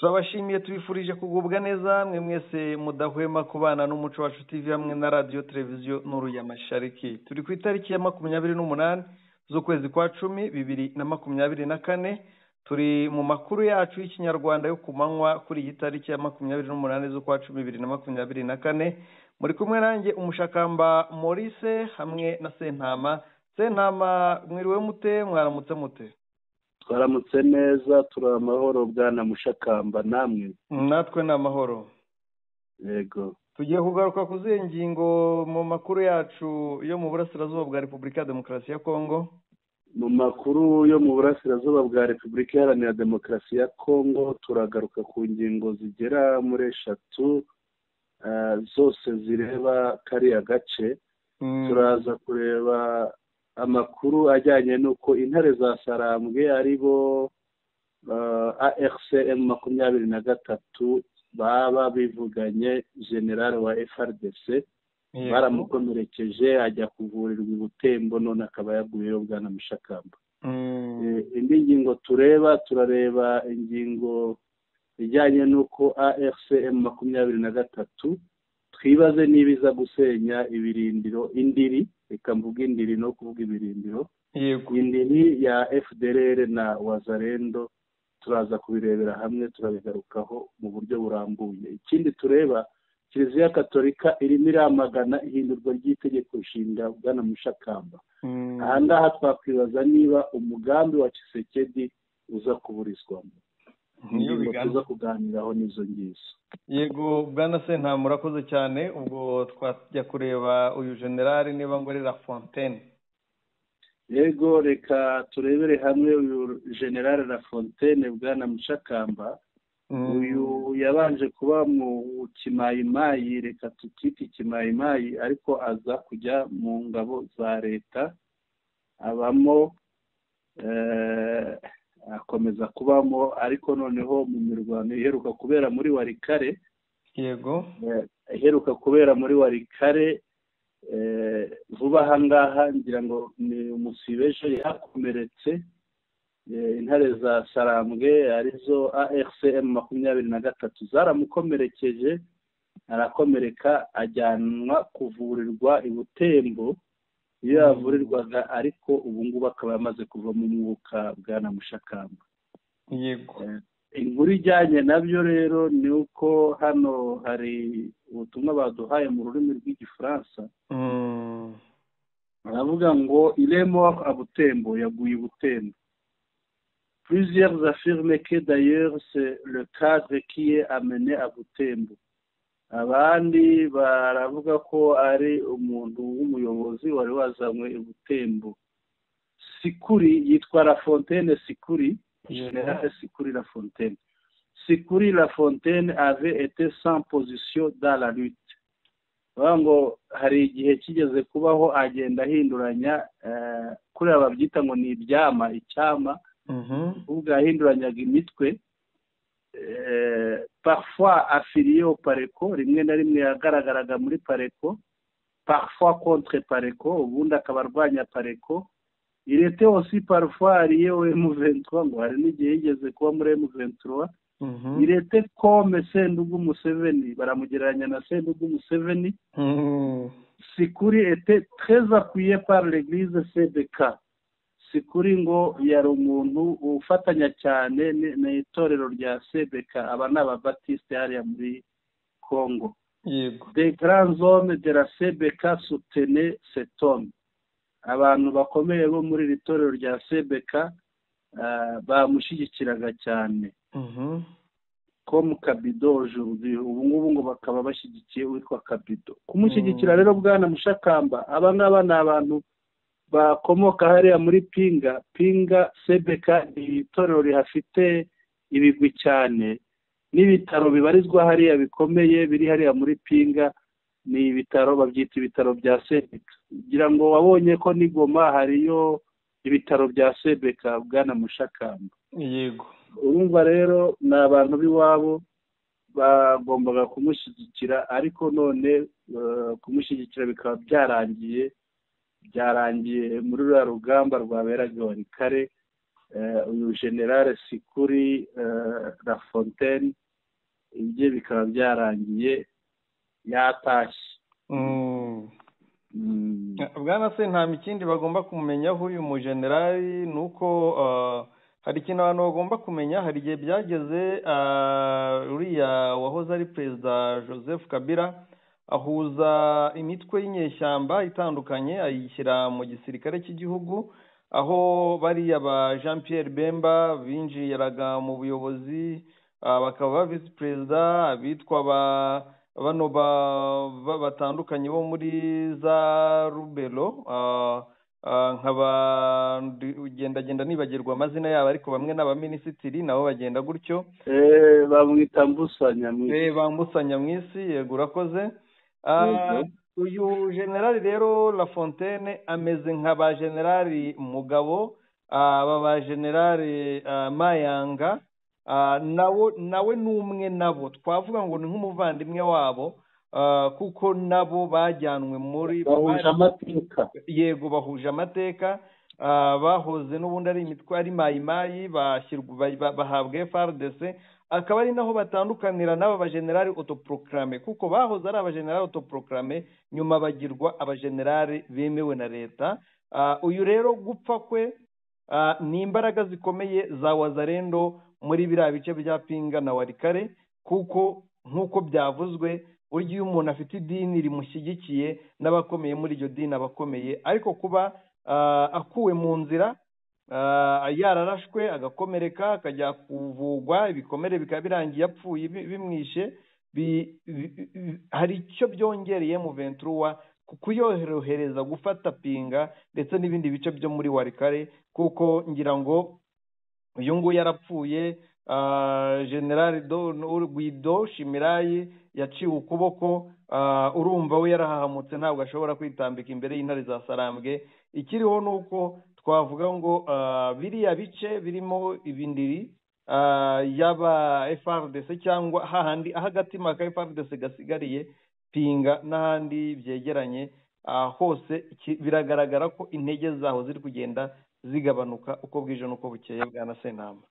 Turabashimiye, tubifurije kugubwa neza mwe mwese mudahwema kubana n'Umuco Wacu TV hamwe na Radiyo Televiziyo Nuru ya Mashariki. Turi ku itariki ya 28 z'ukwezi kwa 10 2024. Turi mu makuru yacu y'Ikinyarwanda yo ku manywa kuri iyi tariki ya 28 z'ukwa 10 2024. Muri kumwe nanjye Umushakamba Maurice hamwe na Sentama. Sentama, mwiriwe mute? Mwaramutse mute? Twaramutse neza, turi amahoro bwana Mushakamba, namwe? Natwe ni amahoro. Yego. Tugiye kugaruka ku zihe ngingo mu makuru yacu yo mu burasirazuba bwa Repubulika ya Demokarasi ya Kongo? Mu makuru yo mu burasirazuba bwa Repubulika Iharanira Demokarasi ya Kongo turagaruka ku ngingo zigera muri 3 zose zireba kariya gace. Turaza kureba amakuru ajyanye n'uko intare za Sarambwe aribo ARCM 23 baba bivuganye general wa FRDC, baramukomerekeje ajya kuvurirwa i Butembo, none akaba yaguyeyo bwana Mushakamba. Indi ngingo tureba, turareba ingingo ijyanye n'uko ARCM 23 twibaze niba iza gusenya ibirindiro indiri, reka mvuge indiri no kuvuga ibirindiro, indiri ya FDLR na Wazalendo. Turaza kubirebera hamwe, turabigarukaho mu buryo burambuye. Ikindi tureba, Kiliziya Katolika irimo iramagana ihindurwa ry'itegeko nshinga bwana Mushakamba. Aha ngaha twakwibaza niba umugambi wa Tshisekedi uza kuburizwamo. Niyo tuza kuganiraho n'izo ngizo. Yego bwana Sentama, murakoze cyane. Ubwo twajya kureba uyu general niba ngo ari Lafontaine. Yego, reka turebere hamwe uyu general Lafontaine bwana Mushakamba. Uyu yabanje kuba mu kimayimayi, reka tukite ikimayimayi, ariko aza kujya mu ngabo za leta, abamo akomeza kubamo, ariko noneho mu mirwano iheruka kubera muri Warikare, yego iheruka kubera muri Warikare vuba aha ngaha, ngira ngo ni umusibejo yakomeretse. Intare za Sarambwe arizo ARCM 23 zaramukomerekeje, arakomereka ajyanwa kuvurirwa i Butembo iyo yavurirwaga, ariko ubu ngubu akaba yamaze kuva mu mwuka bwana Mushakamba. Yego. Inkuru ijyanye nabyo rero ni uko hano hari ubutumwa baduhaye mu rurimi rw'Igifaransa. Baravuga ngo il est mort à Butembo, yaguye i Butembo. Plusieurs affirment que d'ailleurs c'est le cadre qui est amené à Butembo. Abandi baravuga ko ari umuntu w'umuyobozi wari wazanywe i Butembo. Sikuri yitwa Lafontaine Sikuri, Général Sikuri Lafontaine. Sikuri Lafontaine avait été sans position dans la lutte. Ngo hari igihe kigeze kubaho agenda ahinduranya, kuriya babyita ngo ni ibyama, icyama, ubwo yahinduranyaga imitwe, parfois affilié au Pareco, rimwe na rimwe yagaragaraga muri Pareco, parfois contre Pareco, ubundi akaba arwanya Pareco. Il était aussi parfois allié au M23, ngo hari n'igihe yigeze kuba muri M23. Il était comme Sendugu Museveni, baramugereranya na Sendugu Museveni. Sikuri était très appuyé par l'église CBK. Sikuri ngo yari umuntu ufatanya cyane n'itorero rya CBK, aba ni ababatiste hariya muri Congo. Yego. Des grands hommes de la CBK soutenaient cet homme. Abantu bakomeye bo muri iri torero rya CBK bamushyigikiraga cyane. Comme Kabido aujourd'hui, ubu ngubu ngo bakaba bashyigikiye uwitwa Kabido. Kumushyigikira rero bwana Mushakamba, aba ngaba ni abantu bakomoka hariya muri Pinga. Pinga CBK ni itorero rihafite ibigwi cyane, n'ibitaro bibarizwa hariya bikomeye biri hariya muri Pinga, ni ibitaro babyita ibitaro bya CBK. Kugira ngo wabonye ko ni Goma hariyo ibitaro bya CBK bwana Mushakamba. Yego. Urumva rero ni abantu b'iwabo bagombaga kumushyigikira, ariko none kumushyigikira bikaba byarangiye muri ruriya rugamba rwaberaga Warikare. Uyu generale Sikuri Lafontaine ibye bikaba byarangiye yatashye. Bwana Sentama, ikindi bagomba kumenyaho uyu mujenerali ni uko hari ikintu abantu bagomba kumenya. Hari igihe byageze uriya wahoze ari perezida Joseph Kabila ahuza imitwe y'inyeshyamba itandukanye ayishyira mu gisirikare cy'igihugu, aho bariya ba Jean Pierre Bemba binjiraga mu buyobozi bakaba visi perezida, abitwa ba bano batandukanye bo muri za Rubero, nkaba gendagenda nibagirwa amazina yabo, ariko bamwe n'abaminisitiri nabo bagenda gutyo. Bamwita Mbusa Nyamwisi. Bambusa Nyamwisi, yego urakoze. Uyu generali rero Lafontaine ameze nka ba generali Mugabo, aba ba generali Mayanga, nawe ni umwe nabo twavuga ngo ni nk'umuvandimwe wabo, kuko nabo bajyanwe muri bahuje amateka. Yego, bahuje amateka, bahoze n'ubundi ari imitwe ari mayimayi, bahabwa FARDC, akaba ari naho batandukanira n'aba bajenerali autoproclame, kuko bahoze ari abajenerali autoproclame, nyuma bagirwa abajenerali bemewe na leta. Uyu rero gupfa kwe ni imbaraga zikomeye za Wazalendo muri biriya bice bya Pinga na Walikale, kuko nk'uko byavuzwe burya iyo umuntu afite idini rimushyigikiye n'abakomeye muri iryo dini abakomeye, ariko kuba akuwe mu nzira yararashwe agakomereka akajya kuvugwa ibikomere bikaba birangiye apfuye bimwishe, hari icyo byongereye mu Ventura kuyorohereza gufata Pinga ndetse n'ibindi bice byo muri Walikale, kuko ngira ngo uyu nguyu yarapfuye. General Guido Shimirayi yaciwe ukuboko, urumva we yarahahamutse ntabwo ashobora kwitambika imbere y'intare za Sarambwe. Ikiriho ni uko twavuga ngo biriya bice birimo ibindiri yaba FARDC cyangwa hahandi aho agatima ka FARDC gasigariye Pinga n'ahandi byegeranye hose, biragaragara ko intege zaho ziri kugenda zigabanuka uko bwije n'uko bukeye. Bwana Sentama.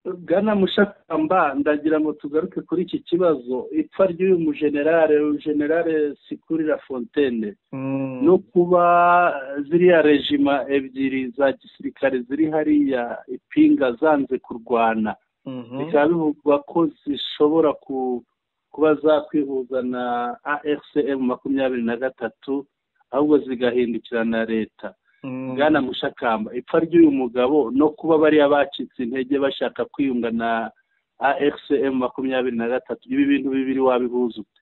Bwana Mushakamba, ndagira ngo tugaruke kuri iki kibazo, ipfa ry'uyu mujenerale generale Sikuri Lafontaine, no kuba ziriya rejima ebyiri za gisirikare ziri hariya Ipinga zanze kurwana, bikaba bivugwa ko zishobora kuba zakwihuza na AFCM 23 ahubwo zigahindukira na leta. Bwana Mushakamba, ipfa ry'uyu mugabo no kuba bariya bacitse intege bashaka kwiyunga na AFCM 23, ibi bintu bibiri wabihuza ute?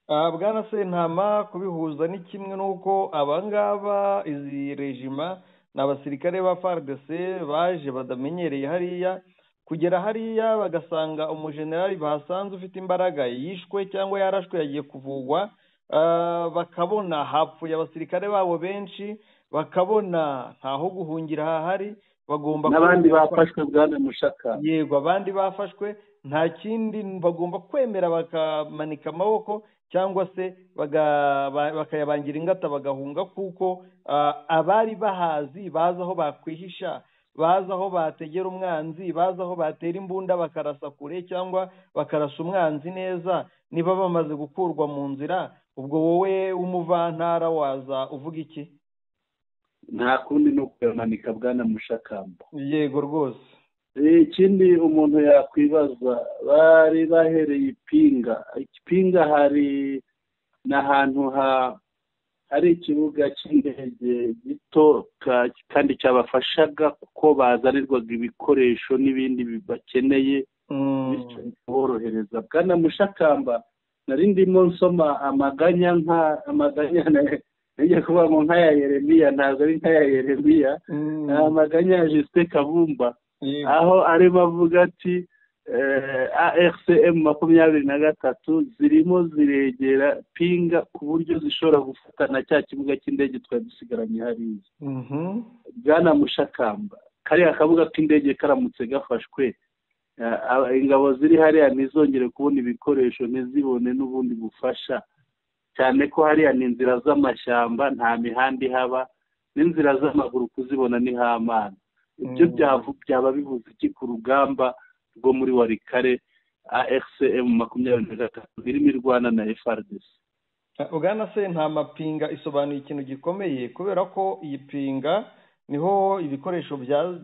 Bwana Sentama, kubihuza ni kimwe n'uko abangaba izi rejima ni abasirikare ba FARDC baje badamenyereye hariya, kugera hariya bagasanga umujenerali bahasanze ufite imbaraga yishwe cyangwa yarashwe yagiye kuvugwa, bakabona hapfuye abasirikare babo benshi, bakabona ntaho guhungira hahari, bagomba n'abandi bafashwe. Bwana Mushaka. Yego, abandi bafashwe, nta kindi bagomba kwemera bakamanika amaboko cyangwa se bakayabangira ingata bagahunga, kuko abari bahazi bazi aho bakwihisha, bazi aho bategera umwanzi, bazi aho batera imbunda bakarasa kure cyangwa bakarasa umwanzi neza. Niba bamaze gukurwa mu nzira, ubwo wowe w'umuvantara waza uvuga iki? Nta kundi no kuyamanika. Bwana Mushakamba. Yego rwose. Ikindi umuntu yakwibaza, bari bahereye Ipinga. Ipinga hari n'ahantu hari ikibuga cy'indege gito kandi cyabafashaga kuko bazanirwaga ibikoresho n'ibindi bakeneye, bityo bikaborohereza. Bwana Mushakamba, nari ndimo nsoma amaganya nka amaganya ngiye kuvuga ngo nk'aya Yeremiya, ntabwo ari nk'aya Yeremiya, amaganya ya Justin Kabumba, aho arimo avuga ati AFCM 23 zirimo ziregera Pinga ku buryo zishobora gufata na cya kibuga cy'indege twari dusigaranye hariya. Bwana Mushakamba, kariya kabuga k'indege karamutse gafashwe, ingabo ziri hariya ntizongere kubona ibikoresho, ntizibone n'ubundi bufasha, cyane ko hariya ni inzira z'amashyamba, nta mihanda ihaba, n'inzira z'amaguru kuzibona ni hamana. Ibyo byaba bivuze iki ku rugamba rwo muri Warikare AFC M23 irimo irwana na FARDC? Uganda se nta mapinga isobanuye ikintu gikomeye, kubera ko iyi pinga niho ibikoresho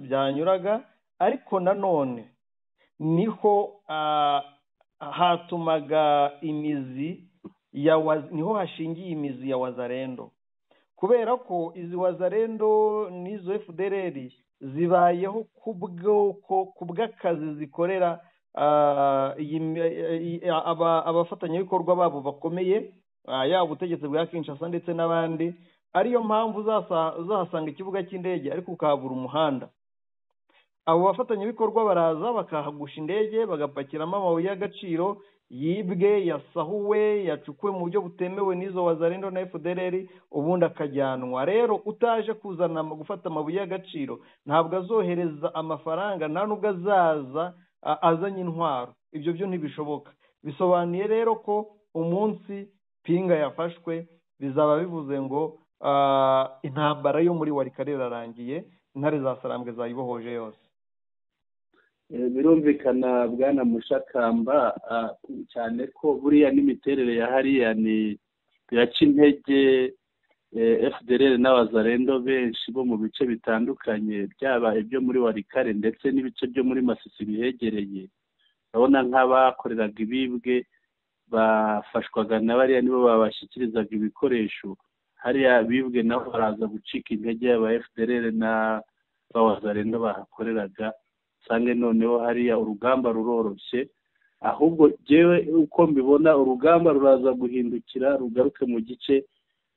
byanyuraga, ariko nanone niho hatumaga imizi ya niho hashingiye imizi ya Wazalendo, kubera ko izi Wazalendo n'izo FDLR zibayeho kubwoko kubw'akazi zikorera abafatanyabikorwa babo bakomeye, yaba ubutegetsi bwa Kinshasa ndetse n'abandi. Ariyo mpamvu uzahasanga ikibuga cy'indege ariko ukahabura umuhanda. Abo bafatanyabikorwa baraza bakahagusha indege, bagapakiramo amabuye y'agaciro yibwe, yasahuwe, yacukuwe mu buryo butemewe n'izo Wazalendo na FDLR, ubundi akajyanwa. Rero utaje kuzana gufata amabuye y'agaciro ntabwo azohereza amafaranga, nta nubwo azaza azanye intwaro, ibyo byo ntibishoboka. Bisobanuye rero ko umunsi pinga yafashwe bizaba bivuze ngo intambara yo muri Warikare irarangiye, intare za Sarambwe zayibohoje yose. Birumvikana bwana Mushakamba, cyane ko buriya n'imiterere ya hariya ni biraca intege FDLR n'abazarendo benshi bo mu bice bitandukanye, byaba ibyo muri Warikare ndetse n'ibice byo muri Masisi bihegereye. Urabona nk'abakoreraga ibibwe bafashwaga na bariya, nibo babashyikirizaga ibikoresho. Hariya bibwe nabo baraza gucika intege aba FDLR na bawazarendo bahakoreraga, sange noneho hariya urugamba ruroroshye. Ahubwo jewe uko mbibona urugamba ruraza guhindukira rugaruke mu gice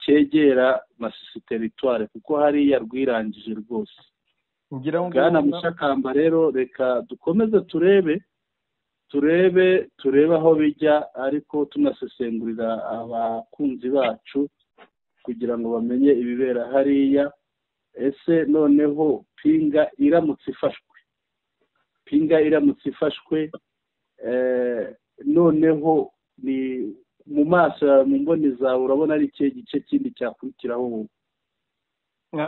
cyegera Masisi territoire, kuko hariya rwirangije rwose. Bwana Mushakamba rero reka dukomeze turebe aho bijya, ariko tunasesengurira abakunzi bacu kugira ngo bamenye ibibera hariya. Ese noneho pinga iramutse ifashwe, noneho ni mu maso yawe, mu mboni zawe urabona ari ikihe gice kindi cyakurikiraho?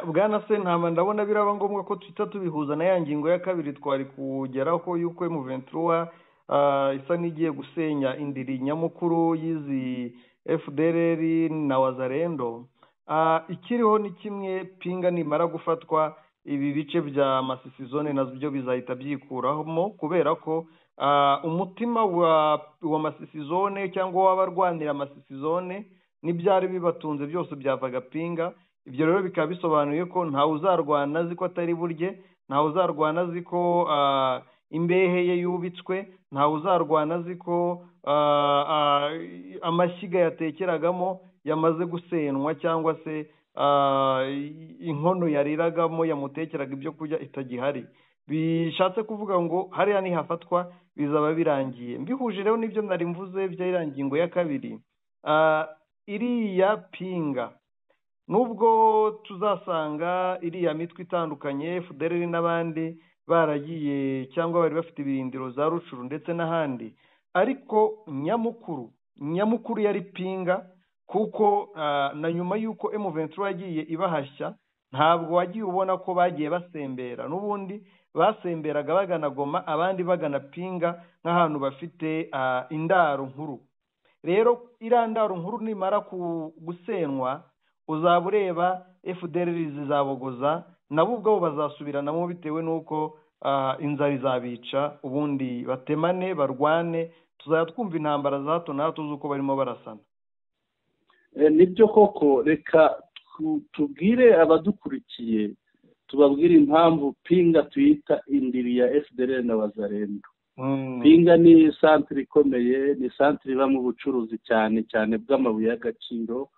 Bwana se ntama ndabona biraba ngombwa ko tuhita tubihuza na ya ngingo ya kabiri twari kugeraho, yuko M23 isa n'igiye gusenya indiri nyamukuru y'izi FDLR na Wazalendo. Ikiriho ni kimwe, pinga nimara gufatwa ibi bice bya Masisi zone nabyo bizahita byikuramo, kubera ko umutima wa Masisi zone cyangwa w'abarwanira Masisi zone n'ibyari bibatunze byose byavaga pinga. Ibyo rero bikaba bisobanuye ko ntawe uzarwana azi ko atari burye, ntawe uzarwana azi ko imbehe ye yubitswe, ntawe uzarwana azi ko amashyiga yatekeragamo yamaze gusenwa, cyangwa se inkono yariragamo yamutekeraga ibyo kurya itagihari. Bishatse kuvuga ngo hariya nihafatwa bizaba birangiye. Mbihuje rero n'ibyo nari mvuze by'iriya ngingo ya kabiri, iriya pinga nubwo tuzasanga iriya mitwe itandukanye FDLR n'abandi baragiye cyangwa bari bafite ibirindiro za Rucuru ndetse n'ahandi, ariko nyamukuru yari pinga, kuko na nyuma y'uko M23 yagiye ibahashya ntabwo wagiye ubona ko bagiye basembera. N'ubundi basemberaga bagana Goma, abandi bagana pinga nk'ahantu bafite indaro nkuru. Rero iriya ndaro nkuru nimara gusenwa uzaba ureba FDLR zizabogoza, nabo ubwabo bazasubiranamo bitewe n'uko inzara izabica, ubundi batemane barwane, tuzajya twumva intambara za hato na hato z'uko barimo barasana. Nibyo koko, reka tubwire abadukurikiye, tubabwire impamvu pinga tuyita indiri ya FDLR na Wazalendo. Pinga ni santire ikomeye, ni santire iba mu bucuruzi cyane cyane bw'amabuye y'agaciro.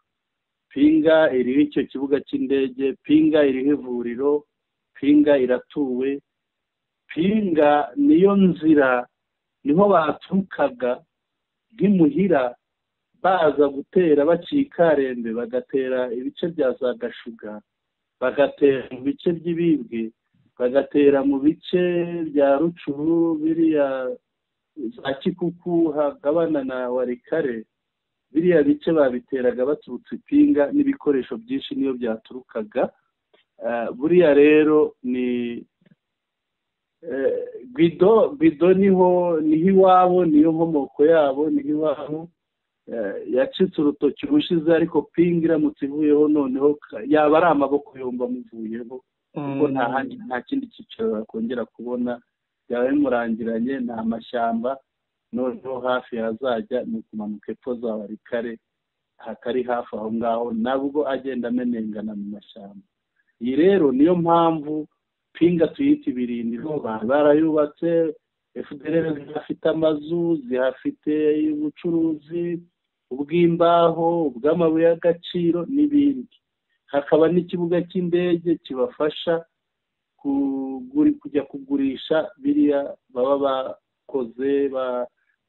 Pinga iriho icyo kibuga cy'indege, pinga iriho ivuriro, pinga iratuwe. Pinga niyo nzira, niho baturukaga nk'imuhira baza gutera bacikarembe, bagatera ibice bya za Gashuga, bagatera mu bice by'ibibwe, bagatera mu bice bya Rucuru, biriya za Kikuku hagabana na Warikare. Biriya bice babiteraga baturutse Pinga n'ibikoresho byinshi niyo byaturukaga. Buriya rero ni Guido niho iwabo, niyo nkomoko yabo, niho iwabo. Yacitse urutoki ubushize, ariko Pinga iramutse ivuyeho noneho yaba ari amaboko yombi amuvuyeho, kuko nta handi, nta kindi cyicaro bakongera kubona, byaba bimurangiranye. Ni amashyamba, noneho hafi yazajya ni ukumanuka epfo za Walikale, hatari hafi aho ngaho, nabwo agenda amenengana mu mashyamba. Iyi rero niyo mpamvu Pinga tuyita ibirindiro. Barayubatse, FDLR zihafite amazu, zihafite ubucuruzi ubw'imbaho, ubw'amabuye y'agaciro n'ibindi. Hakaba n'ikibuga cy'indege kibafasha kujya kugurisha biriya baba bakoze,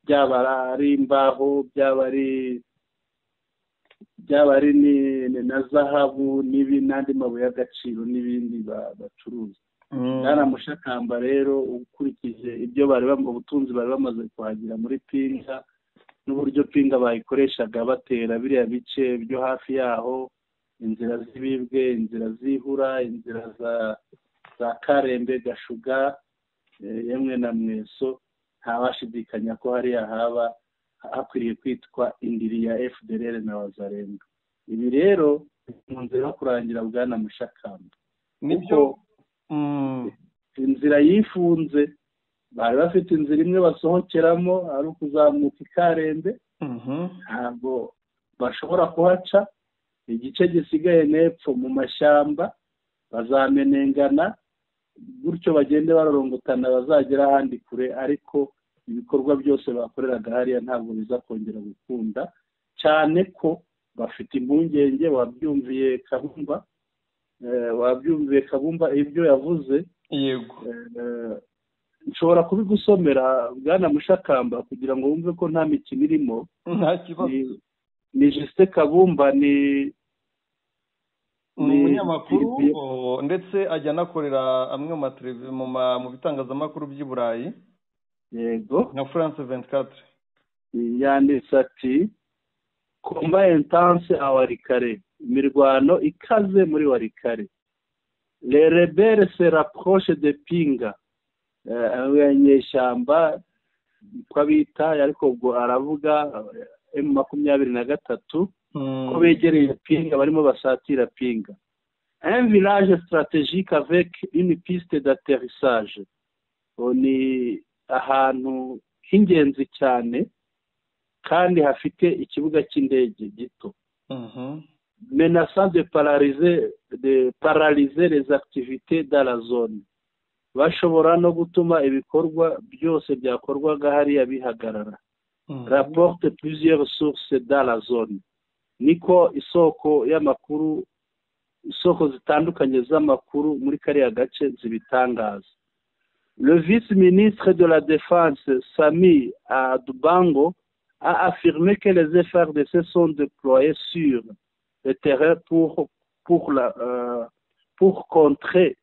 byaba ari imbaho, byaba ari na zahabu n'andi mabuye y'agaciro n'ibindi bacuruza. Bwana Mushakamba, rero ukurikije ibyo bari, ubutunzi bari bamaze kuhagira muri Pinga, n'uburyo Pinga bayikoreshaga batera biriya bice byo hafi yaho, inzira z'Ibibwe, inzira z'Ihura, inzira za Karembe, Gashuga, yemwe na Mweso, ntawashidikanya ko hariya haba hakwiriye kwitwa indiri ya FDLR na Wazalendo. Ibi rero mu nzira yo kurangira, bwana Mushakamba. Nibyo. Inzira yifunze, bari bafite inzira imwe basohokeramo, ari ukuzamuka i Karembe, ntabwo bashobora kuhaca. Igice gisigaye n'epfo mu mashyamba bazamenengana gutyo, bagende barorongotana, bazagera ahandi kure, ariko ibikorwa byose bakoreraga hariya ntabwo biza kongera gukunda, cyane ko bafite impungenge. Wabyumviye Kabumba ibyo yavuze. Yego. Nshobora kubigusomera, bwana Mushakamba, kugira ngo wumve ko nta mikino irimo. Nta kibazo. Ni Justin Kabumba, ni Ni umunyamakuru, ndetse ajya anakorera amwe mu bitangazamakuru by'i Burayi. Yego. Nka France 24. Yanditse ati: "Combat intense à Walikale", imirwano ikaze muri Walikale. "Les rebelles se rapprochent de Pinga", abanyeshyamba ko abita, ariko ubwo aravuga M23, ko begereye Pinga, barimo basatira Pinga, "un village stratégique avec une piste d'atterrissage". Ni ahantu h'ingenzi cyane kandi hafite ikibuga cy'indege gito, "menaçant de paralyser les activités dans la zone", bashobora no gutuma ibikorwa byose byakorwaga hariya bihagarara, "rapporte plusieurs sources dans la zone". Niko isoko y'amakuru, isoko zitandukanye z'amakuru muri kariya gace zibitangaza. Le vice-ministre de la Défense, Sami Adubango, a affirmé que les FARDC sont déployés sur le terrain pour contrer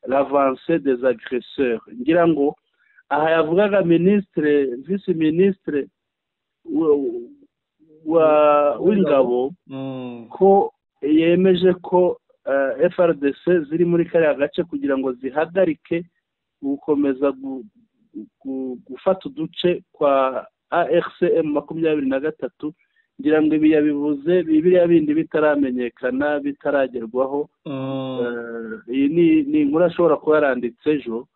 l'avancée des agresseurs. Ngira ngo aha yavugaga ministre, vice ministre w'ingabo, ko yemeje ko FARDC ziri muri kariya gace kugira ngo zihagarike gukomeza gufata uduce kwa AFC M23. Ngira ngo ibi yabivuze biriya bindi bitaramenyekana, bitaragerwaho. Iyi ni inkuru ashobora kuba yaranditse ejo.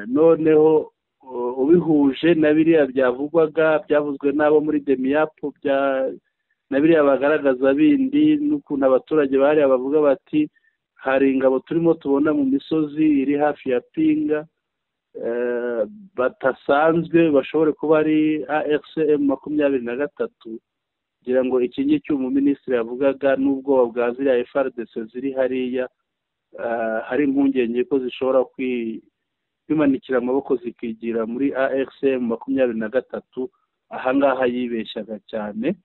Noneho ubihuje na biriya byavugwaga, byavuzwe n'abo muri Demiap, bya na biriya bagaragaza bindi, n'ukuntu abaturage bariya bavuga bati hari ingabo turimo tubona mu misozi iri hafi ya Pinga batasanzwe, bashobore kuba ari AFC M23. Ngira ngo iki ngiki umuminisitiri yavugaga n'ubwoba bwa ziriya FARDC ziri hariya, hari impungenge ko zishobora kwimanikira amaboko zikigira muri AFC M23. Ahangaha yibeshyaga cyane.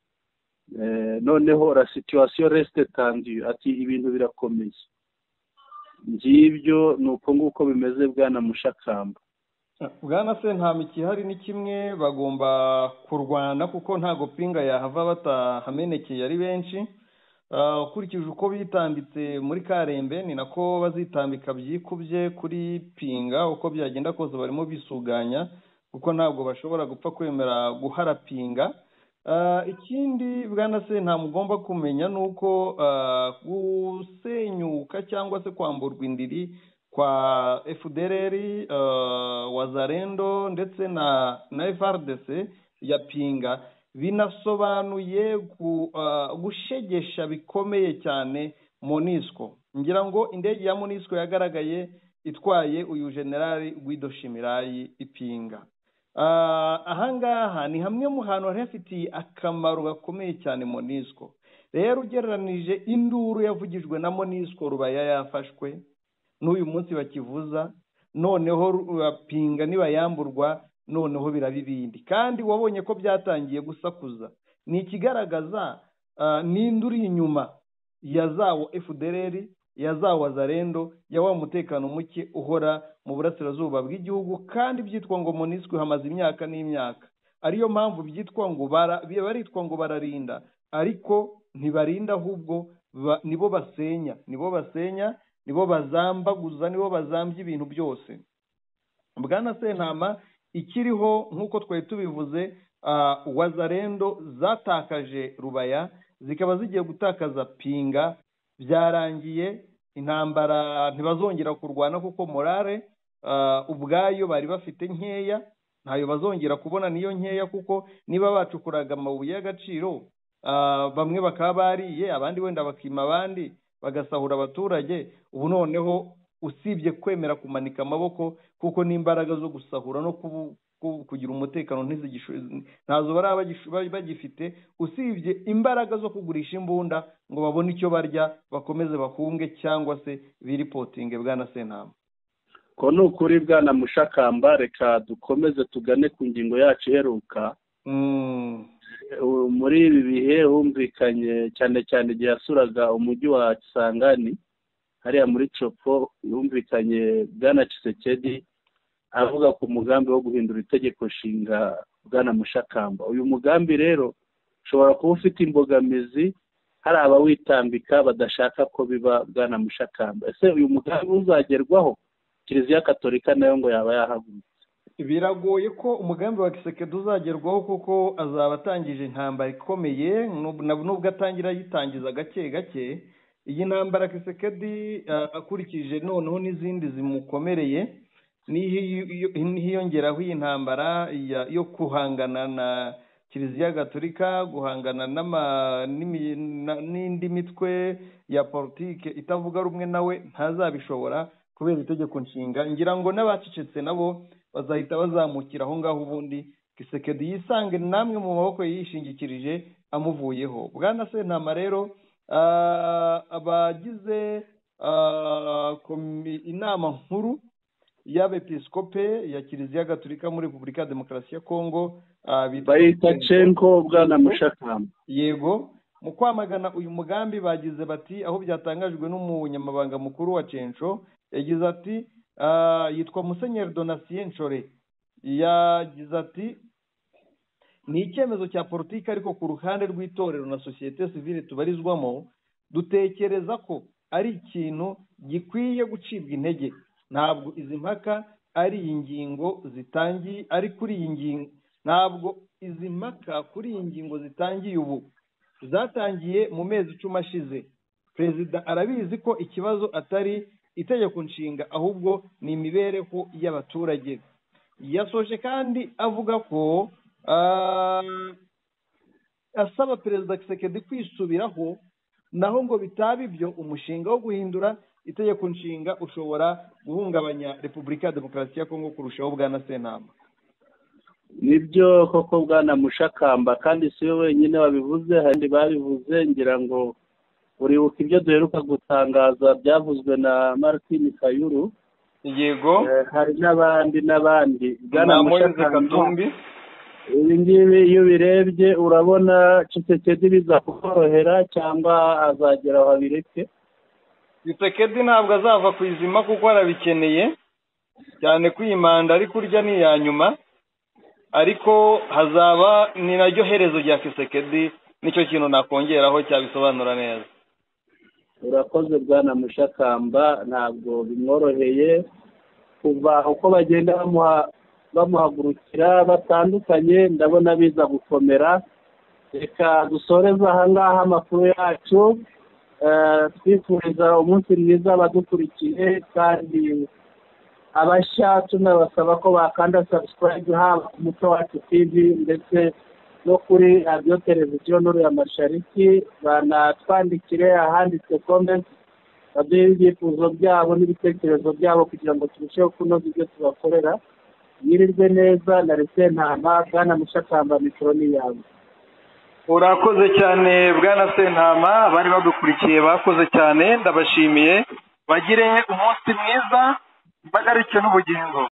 Noneho "la situation reste tendue", ati ibintu birakomeye. Ngibyo, ni uko nguko bimeze, bwana Mushakamba. Bwana se, nta mikihari ni kimwe, bagomba kurwana kuko ntago Pinga yahava batahamenekeye ari benshi. Ukurikije uko bitambitse muri Karembe ni nako bazitambika byikubye kuri Pinga, uko byagenda kose barimo bisuganya kuko ntabwo bashobora gupfa kwemera guhara Pinga. Ikindi bwana se nta mugomba kumenya nuko gusenyuka cyangwa se kwamburwa indiri kwa FDLR, Wazalendo ndetse na FARDC ya Pinga binasobanuye gushegesha bikomeye cyane MONUSCO. Ngira ngo indege ya MONUSCO yagaragaye itwaye uyu General Guido Shimirayi ipinga. Ahangaha ni hamwe mu hantu hari hafitiye akamaro gakomeye cyane MONUSCO. Rero ugereranije induru yavugijwe na MONUSCO Rubaya yafashwe n'uyu munsi bakivuza, noneho Pinga nibayamburwa noneho birabibindi, kandi wabonye ko byatangiye gusakuza. Ni ikigaragaza n'induri inyuma ya zawo FDLR, ya zawo Wazalendo, ya wa mutekano muke uhora mu burasirazuba bw'igihugu, kandi byitwa ngo MONUSCO hamaze imyaka n'imyaka. Ariyo mpamvu byitwa ngo baritwa ngo bararinda, ariko ntibarinda, ahubwo nibo basenya, nibo basenya, nibo bazambaguza, nibo bazambye ibintu byose. Bwana Sentama, ikiriho nk'uko twari tubivuze, Wazalendo zatakaje Rubaya zikaba zigiye gutakaza Pinga. Byarangiye intambara, ntibazongera kurwana kuko morale ubwayo bari bafite nkeya, ntayo bazongera kubona niyo nkeya, kuko niba bacukuraga amabuye y'agaciro bamwe bakaba bariye, abandi wenda bakima abandi bagasahura abaturage. Ubu noneho usibye kwemera kumanika amaboko, kuko n'imbaraga zo gusahura no kugira umutekano ntazo baraba bagifite, usibye imbaraga zo kugurisha imbunda ngo babone icyo barya bakomeze bahunge cyangwa se biripotinge. Bwana Sentama, ko ni ukuri bwana Mushakamba, reka dukomeze tugane ku ngingo yacu iheruka. Muri ibi bihe humvikanye cyane cyane igihe yasuraga umujyi wa Kisangani hariya muri Chopo, yumvikanye bwana Tshisekedi avuga ku mugambi wo guhindura itegeko nshinga. Bwana Mushakamba, uyu mugambi rero ushobora kuba ufite imbogamizi, hari abawitambika badashaka ko biba. Bwana Mushakamba, ese uyu mugambi uzagerwaho? Kiliziya Katolika nayo ngo yaba yahagurutse. Biragoye ko umugambi wa Tshisekedi uzagerwaho, kuko azaba atangije intambara ikomeye, nubwo atangira yitangiza gake gake. Iyi ntambara Tshisekedi akurikije noneho n'izindi zimukomereye, nihiyongeraho iyi ntambara yo guhangana na Kiliziya Gatolika, guhangana n'indi mitwe ya politike itavuga rumwe nawe, ntazabishobora kubera itegeko nshinga. Ngira ngo n'abacecetse nabo bazahita bazamukira aho ngaho, ubundi Tshisekedi yisange namwe mu maboko yishingikirije amuvuyeho. Bwana Sentama rero, abagize inama nkuru y'abepiskope ya Kiliziya Gatolika muri Repubulika ya Demokarasi ya Kongo, bayita Cenko, bwana Mushakamba, yego, mu kwamagana uyu mugambi bagize bati, aho byatangajwe n'umunyamabanga mukuru wa Cenco, yagize ati, yitwa Musenyeri Donatien Nshore, yagize ati ni icyemezo cya politiki, ariko ku ruhande rw'itorero na sosiyete sivile tubarizwamo dutekereza ko ari ikintu gikwiye gucibwa intege. Ntabwo izi mpaka ari iyi ngingo zitangiye, ari kuri iyi ngingo, ntabwo izi mpaka kuri iyi ngingo zitangiye ubu, zatangiye mu mezi 10 ashize. Perezida arabizi ko ikibazo atari itegeko nshinga, ahubwo ni imibereho y'abaturage. Yasoje kandi avuga ko asaba Perezida Tshisekedi kwisubiraho, naho ngo bitaba ibyo umushinga wo guhindura itegeko nshinga ushobora guhungabanya Repubulika ya Demokarasi ya Kongo kurushaho. Bwana Sentama, nibyo koko bwana Mushakamba, kandi si we wenyine wabivuze, hari babivuze. Ngira ngo uribuka ibyo duheruka gutangaza byavuzwe na Martin Fayulu, yego, hari n'abandi n'abandi. Bwana Mushakamba, ibi ngibi iyo ubirebye urabona Tshisekedi biza kukorohera cyangwa azagera aho abireke? Tshisekedi ntabwo azava ku izima kuko arabikeneye cyane, ko iyi manda ari kurya ni iya nyuma, ariko hazaba ni naryo herezo rya Tshisekedi. Nicyo kintu nakongeraho cyabisobanura neza. Urakoze bwana Mushakamba, ntabwo bimworoheye kuva uko bagenda bamuhagurukira batandukanye, ndabona biza gukomera. Reka dusoreze aha ngaha amakuru yacu, twifuriza umunsi mwiza abadukurikiye, kandi abashya tunabasaba ko bakanda subscribe haba ku Muco Wacu TV ndetse no kuri radiyo televiziyo Nuru ya Mashariki, banatwandikire ahanditse comment, baduhe ibyifuzo byabo n'ibitekerezo byabo kugira ngo turusheho kunoza ibyo tubakorera. Mwirirwe neza na Sentama. Bwana Mushakamba, mikoro ni yawe. Urakoze cyane bwana Sentama, abari badukurikiye bakoze cyane, ndabashimiye. Bagire umunsi mwiza, bagarike n'ubugingo.